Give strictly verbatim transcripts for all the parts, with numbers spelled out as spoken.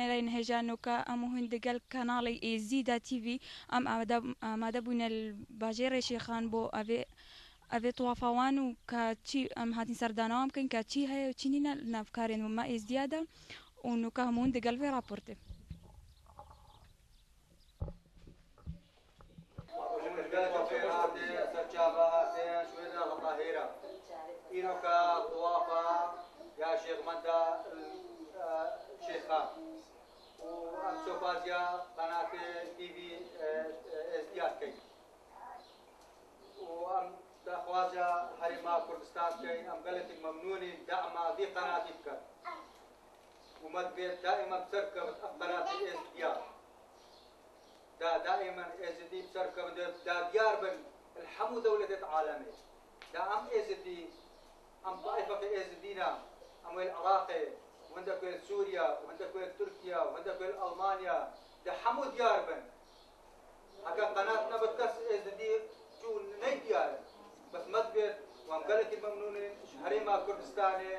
Erên hêja nûka em û hûn digel kanalê Êzîda T V em amade, amade bûne li bajêrê Şêxan bo evê, evê tuwafa wan û ka çî em hatin serdana wan bikin, ka çî heye û çî nîne li nav karên me Êzdiya de û nûka hemû hûn digel vê raportê. Gelek xêr hate, serçava hate, ji wê de Heta Hêra. Îroka tuwafa ya Şêxmenda, e, Şêxan. Û em sopaziya qenatê T V, e, e, Êzdiya dikin. Û em daxwaza Herêma Kurdistan dikin, em gelekî memnûn in dema vî qenatî bikin. Û me divê daîma bi ser kevin ev qenatê Êzdiya. Da daîmen Êzidî bi ser kevin de, da diyar bin li hemû dewletê di alemê. Da em Êzidî, em taîfeke Êzidî ne, em wê li Iraqê, hindek wê li Sûriye, hindek wê li Tirkiye, hindek wê li Almanya, di hemû diyar bin. Heke qenat nebit kes Êzidî çû ney diyar in. Bes me divêt, û em gelekî memnûn in, ji Herêma Kurdistanê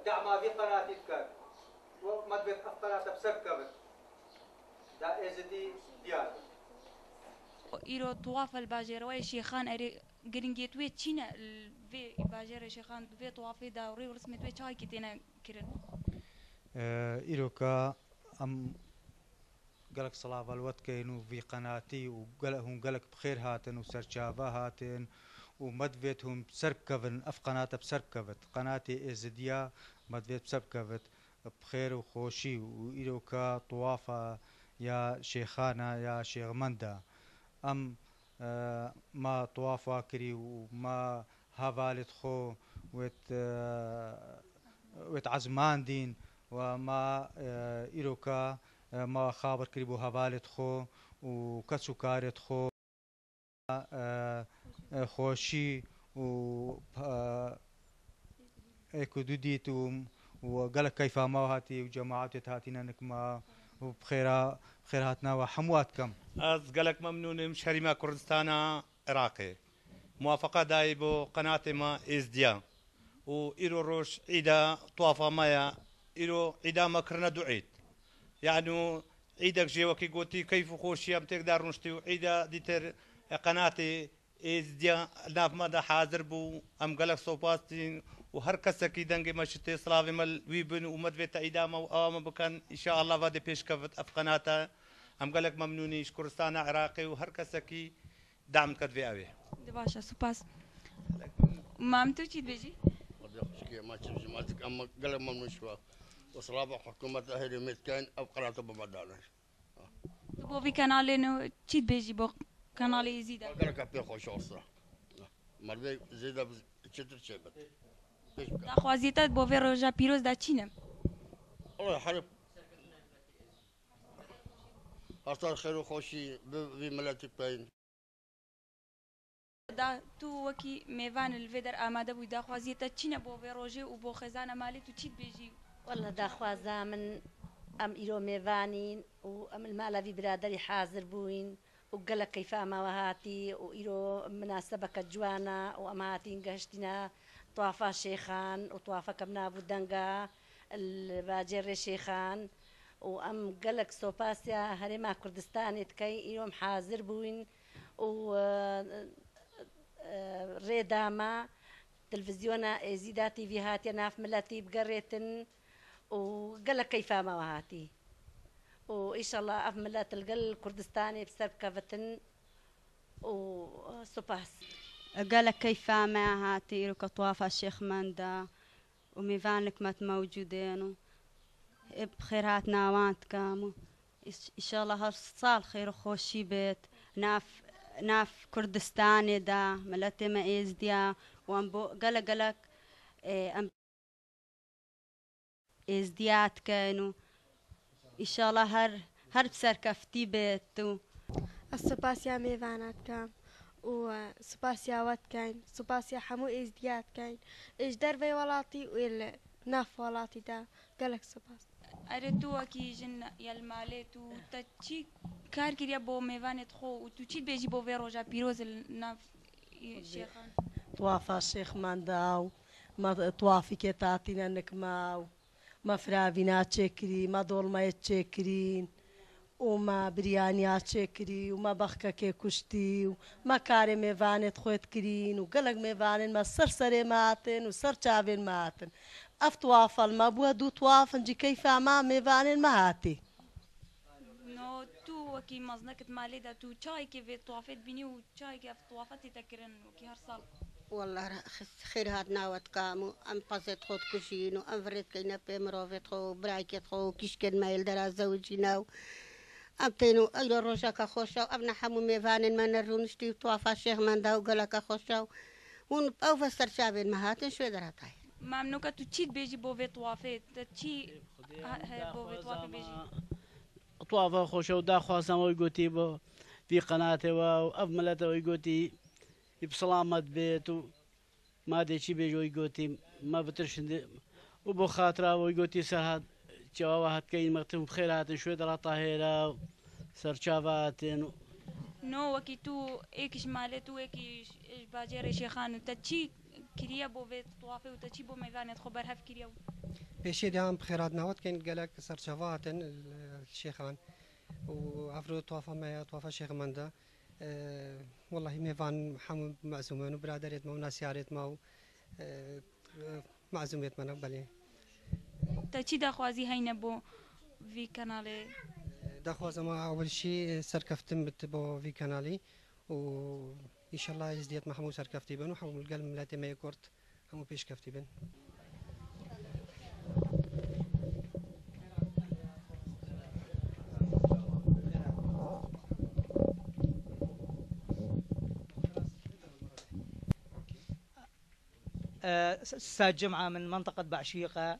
dema vî qenatî dikin. Û me divêt ev qenate bi ser bikevin. Da Êzidî diyar bin. Îro tuwafa li bajêrewayê Şêxan erê giringiyê wê çi ne li vê bajêrê Şêxan, di vê tuwafê de rê û rismê wê çaykî têne kirin? E, îroka em gelek silav li we dikeyin û vî qenatî û gele-, hûn gelek bi xêr hatin û serçava hatin û me divêt hûn bi ser bikevin, ev qenate bi ser bikevit. Qenatê Êzidiya me divêt bi ser bikevit. Bi xêr û xweşî û îroka tuwafa ya Şêxana ya Şêxmenda. Em, e, ma tuwafa kirî û ma hevalêt xwe wêt, e, wêt ezmandîn û ma, e, îroka, e, ma xabir kirî bo hevalêt xwe û kes û karêt xwe. E, e, xweşî û, e, ê ku dû dît û, û gelek keyfa me hatî û cemaetê hatîne nik me û bi xêra, bi xêr hatina we hemû dikim. Ez gelek memnûn im ji Herêma Kurdistana Iraqê. Muwafeqa dayî bo qenatê me Êzdiya. Û îro roj îda tuwafa me ye. Îro îda me kirine du îd. Yanî îdek jê wekî gotî keyf û xweşî em têk de rûniştî û îda dîtir, e, qenatê Êzdiya nav me de hazir bû. Em gelek sopas dîn û her kesekî dengê me şitê, silavê me li wî bin û me divê te îda me û awa me bikin. Înşallah va dê pêş kevit ev qenate. Em gelek memnûnî ji Kurdistana Iraqê û her kesekî dem diket vê evê. Di baş e, spas. Mam, tu çi dibêjî? Xwedê xweşikê me çi bijî, ma tik em gelek memnûn ji we. Û silava hikûmeta herêmê dikeyn, ev qenate bi me dane. Tu bo vî kanalê nû çi dibêjî bo kanalê Êzî de? Gelek pê xweş e wisa. Merdê zêde bi çitir çêbit. Pêş bike. Daxwaziyê te bo vê roja pîroz de çi ne? Allah her, her sal xêr û xweşî bi vî miletî peyn. Da tu wekî mêvan li vê der amade bûyî, daxwaziyê te çi ne bo vê rojê û bo xêzana malê, tu çi dibêjî? Walla daxwaza min, em îro mêvanîn û em li mala vî biraderî hazir bûyîn û gelek keyfa me we hatî û îro minasebeke ciwan e û em hatîn gehiştîne tuwafa Şêxan û tuwafeke bi nav û deng e li bajêrê Şêxan û em gelek sopasiya Herêma Kurdistanê dikeyn, îro em hazir bûyîn û, e, e, rê da me, televîzyona Êzîda T V hatiye nav miletî bigerêtin û gelek keyfa me we hatî. Û înşallah ev milet li gel Kurdistanê bi ser bikevitin û, e, spas. Gelek keyfa me hatî îro ke tuwafa Şêxmenda û mêvanik me mewcûdên û ê bi xêr hatina wan dikim û îş-, îşallah her sal xêr û xweşî bêt nav, nav Kurdistanê de, miletê me Êzdiya û em bo gelek gelek, ê, em Êzdiya dikin û îşallah her, her bi serkeftî bêt û Ez spasiya mêvana dikim û, e, spasiya we dikeyn, spasiya hemû Êzdiya dikeyn. Ê ji derveyê welatî û ê li nav welatî de gelek spas. Erê, tu wekî jin ya li malê, tu te çi kar kiriye bo mêvanê xwe û tu çi dibêjî bo vê roja pîroz li nav Şêxan? Tuwafa Şêxmenda û me tuwafîkê tatîne nik me û Me firavîna çêkirî, me dolmeyê çêkirîn û me biryaniya çêkirî û me bexkekê kuştî û me karê mêvanê xwe dikirîn û gelek mêvanên me ser serê me hatin û ser çavên me hatin. Ev tuwafa li me bûye du tuwaf, hincî keyfa me mêvanên me hatî. No, tu wekî mezinekî di malê de tu çayekê vê tuwafê dibînî û çayekê ev tuwafa tê te kirin wekî her sal? Wallah, xêr hat nawe dika hemû. Em pezê xwe dikujîn û em virê dikeyne pê mirovê xwe û birayekê xwe û kîşkên me yê li dera zewicîne û em tên û eyro rojeke xweş e û ev ne hemû mêvanên me ne rûniştî û tuwafa Şêx Menda û geleke xweş e û hûn ew ve ser çavên me hatin şwê derhatayê. Memnûka tu çî dibêjî bo vê tuwafê? Te çî he, he, bo vê tuwafê bêjî? Tuwafa xweş e û daxwaza me wî gotî bo vî qenatê we û ev milete wî gotî, wî bi selamet bêt û ma dê çi bêj wî gotî, me bitir şindi û bo xatira wî gotî serhat çawa we hat keyîn mextim bi xêr hatin şwê dera Tahêra û serçava hatin û No, wekî tu êkî ji malê tu êkî ji bajêrê Şêxan û te çi kiriye bo vê tuwafê û te çi bo mêvanê xwe berhev kiriye û Pêşiyê de em bi xêr hatina we dikeyn, gelek serçava hatin li Şêxan û evro tuwafa me ya tuwafa Şêx Menda. Ee, wellahî mêvan hemû mezûm in û biraderêt me û nasyarêt me û, ee, mezûmêt me ne belê. Te çi daxwazî heyne bo vî kanalê? Daxwaza me ewil şî serkeftin bit bo vî kanalî û înşallah êzdiyet me hemû serkeftî bin û hemû gel miletê me yê Kurd hemû pêşkeftî bin. آه، س-، أستاذ جمعة من منطقة بعشيقة.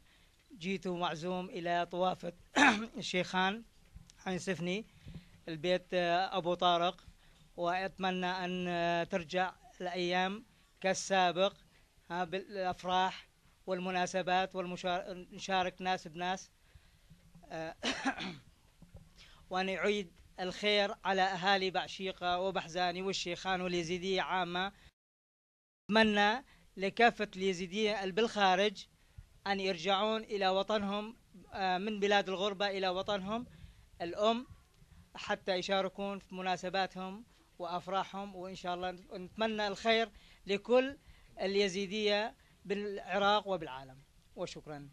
جيت معزوم إلى طوافة الشيخان عين سفني، البيت، آه، أبو طارق، وأتمنى أن، آه، ترجع الأيام كالسابق، ها، بالأفراح والمناسبات والمشا-، نشارك ناس بناس، آه، وأن يعيد الخير على أهالي بعشيقة وبحزاني والشيخان واليزيدية عامة. أتمنى لكافة اليزيدية اللي بالخارج أن يرجعون إلى وطنهم، آه، من بلاد الغربة إلى وطنهم الأم، حتى يشاركون في مناسباتهم وأفراحهم، وإن شاء الله نتمنى الخير لكل اليزيدية بالعراق وبالعالم. وشكرا.